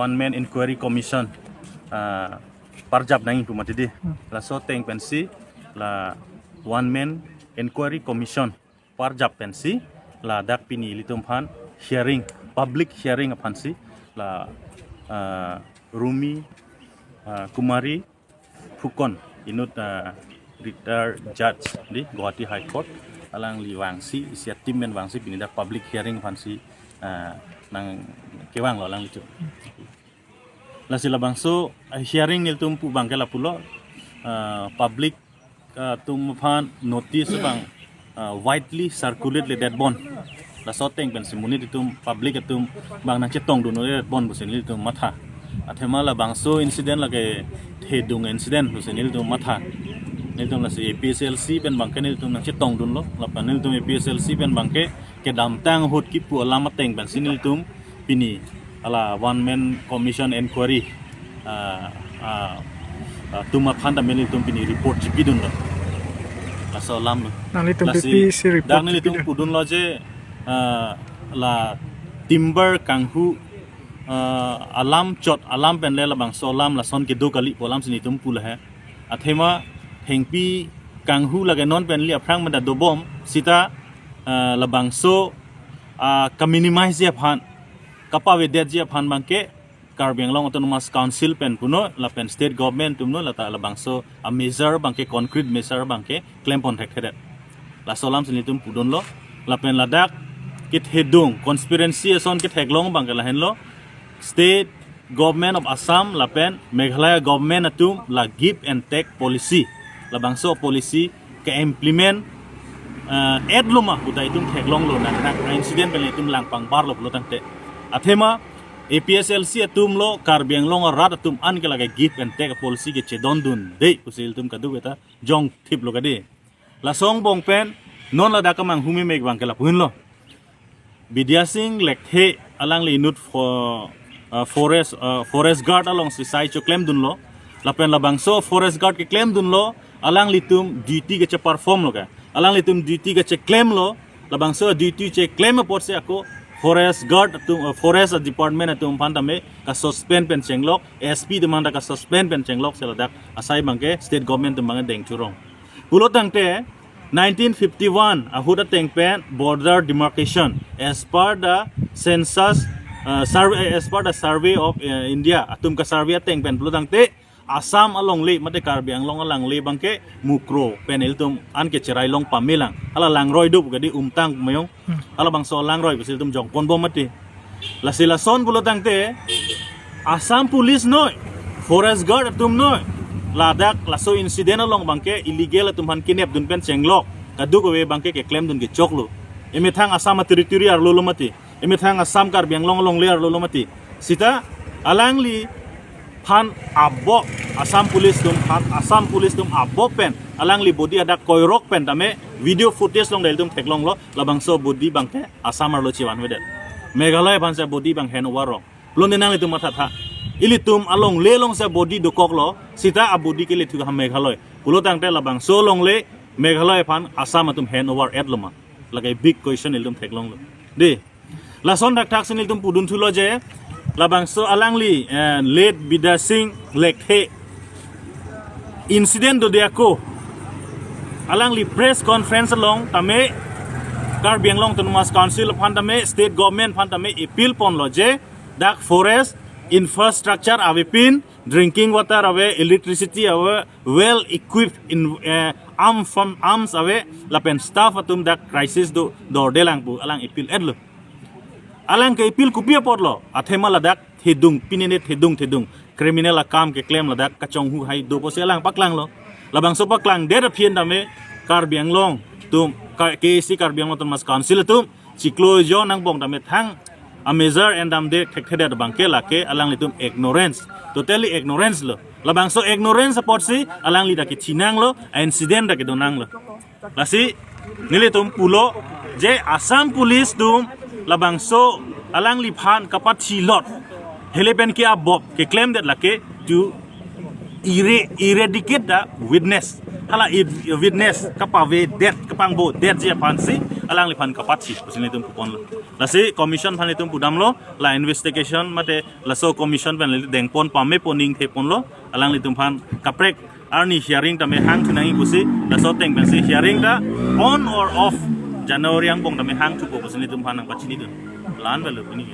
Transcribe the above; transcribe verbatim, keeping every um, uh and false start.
One man inquiry commission, ah, parjap nangji pu mati di. Laso ateng pensi la one man inquiry commission parjap pensi ladak pini ilitum aphan hearing, public hearing aphansi la, ah, Rumi, ah, Kumari Phukan inut, ah, retired judge di Guwahati High Court, alangli vangsi, isi a-team pen vangsi pini dak public hearing aphansi, ah, nangkevanglo alanglitum. Lasi labangso, ah, hearing nelitum pu abangke lapulo, ah, public, ah, atum aphan notice abang, ah, widely circulate le det bon. Laso ateng pensi monit atum, public atum abang nangchetongdun le det bon pusi nelitum matha. Athema labangso incident lake thedung incident pusi nelitum matha. Nelitum lasi A P H L C pen abangke nelitum nangchetongdunlo. Lapen nelitum A P H L C pen abangke kedamtang ahut kipu alam ateng pensi nelitum pini hala one man commission inquiry, ah, ah, ah, atum aphan tame nelitum pini report chipidunlo. Laso alam lo. Nanglitum Lasi pipi si report dak nelitum chipidun? Pudunlo je, ah, la timber kanghu, ah, alam chot alam pen le labangso alam lason kedo kali pu alamsi nelitum pu lahai. Athema thengpi kanghu lake non pen ili aphrang meda dobom sita, ah, labangso, ah, ka-minimize ji aphan, kapavedetji aphan abangke Karbi Anglong Autonomous Council pen punon, lapen state government atum non, lata labangso a-measure abangke, concrete measure abangke klempon thekthedet. Laso alamsi nelitum pudunlo, lapen ladak kethedung, conspiracy ason ketheklong abangke lahenlo, state government of Assam lapen Meghalaya government atum la give and take policy, labangso policy ke-implement, eh, etloma pu ta itum theklonglo, nang nang incident pen itum langpangbarlo pulo tangte. Athema A P H L C atumlo Karbi Anglong arat atum an ke lake give and take policy kechedondunde pusi ilitum kadokave ta jongthiplo kadi. Laso angbong pen non ladak kemanghu memek abangke lapu henlo. Bidya Sing Lekthe alangli inut fo-, ah, forest, ah, forest guard alongsi sai choklemdunlo. Lapen labangso forest guard keklemdunlo, alanglitum duty kecheperformlo ke. Alanglitum duty kecheklemlo, labangso duty cheklem apotsi ako forest guard atum, ah, forest department atum aphan tame ka-suspend pen chenglok, S P atum aphan ta ka-suspend pen chenglok, si ladak asai abangke state government atum abangke dengchurong. Pulo tangte nineteen fifty-one ahut ateng pen border demarcation as per the census, uh, survey, as per the survey of, uh, India atum ka-survey ateng pen pulo tangte Assam alongle mate Karbi Anglong alangle abangke Mukroh pen ilitum an ke cherai long pamelang. Hala langroi do pu kadi, Umtang Mayong. Hmm. Halabangso langroi pusi ilitum jongponbom mati. Lasi lason pulo tangte Assam Police noi, Forest Guard atum noi, ladak laso incident along abangke illegal atum aphan kinepdun pen chenglok, kadokave abangke keklemdun kechoklo. Emethang Assam a-territory arlolo mati, emethang Assam Karbi Anglong alongle arlolo mati. Sita alangliphan abop, Assam Police atum aphan, Assam Police atum abop pen alangli body adak koirok pen tame video footage along ta ilitum theklonglo, labangso body abangke Assam arlo chevanvedet. Meghalaya aphansi body abang hand over rong. Pulote nanglitum mathatha. Ilitum alongle alongsi body dokoklo, sita a-body ke lethu ha Meghalaya. Pulo tangte labangso alongle Meghalaya aphan Assam atum hand over etloma. Lake big question ilitum theklonglo. Di. Lason thakthak si nelitum pudunthulo je, labangso alangli, eh, late Bidya Sing Lekthe incident dode ako, alangli press conference along tame Karbi Anglong Autonomous Council aphan tame, state government aphan tame appeal ponlo je, dak forest infrastructure avepin, drinking water ave, electricity ave, well equipped in, eh, arm from arms ave, lapen staff atum dak crisis do dordelang pu alang appeal etlo. Alang ke appeal kopi apotlo, athema ladak thedung, pinene thedung thedung, criminal akam keklem ladak kachonghu hai do pusi alang paklanglo. Labangso paklangdet aphi tame Karbi Anglong atum, K-, K A C Karbi Anglong Autonomous Council atum chiklo jon angbong tame thang a-measure endamde thekthedet abangke lake alanglitum ignorance, totally ignorance lo. Labangso ignorance apotsi alangli ta kechinanglo, a-incident ta kedonanglo. Lasi nelitum pulo je Assam Police atum labangso alangliphan kapathilot, hele pen ke abop keklemdet lake tu ire eradicate the witness. Hala i witness kapavedet, kapangbodet ji aphansi alangliphan kapatsi pusi nelitum puponlo. Lasi commission aphan nelitum pudamlo, la investigation mate laso commission pen neli dengpon pame poning theponlo, alanglitum aphan kaprek arni hearing tame hangthu nangji pusi, laso ateng pensi hearing ta on or off January angbong tame hangthupo pusi nelitum aphan nangpachinidun. La-an avelo pini.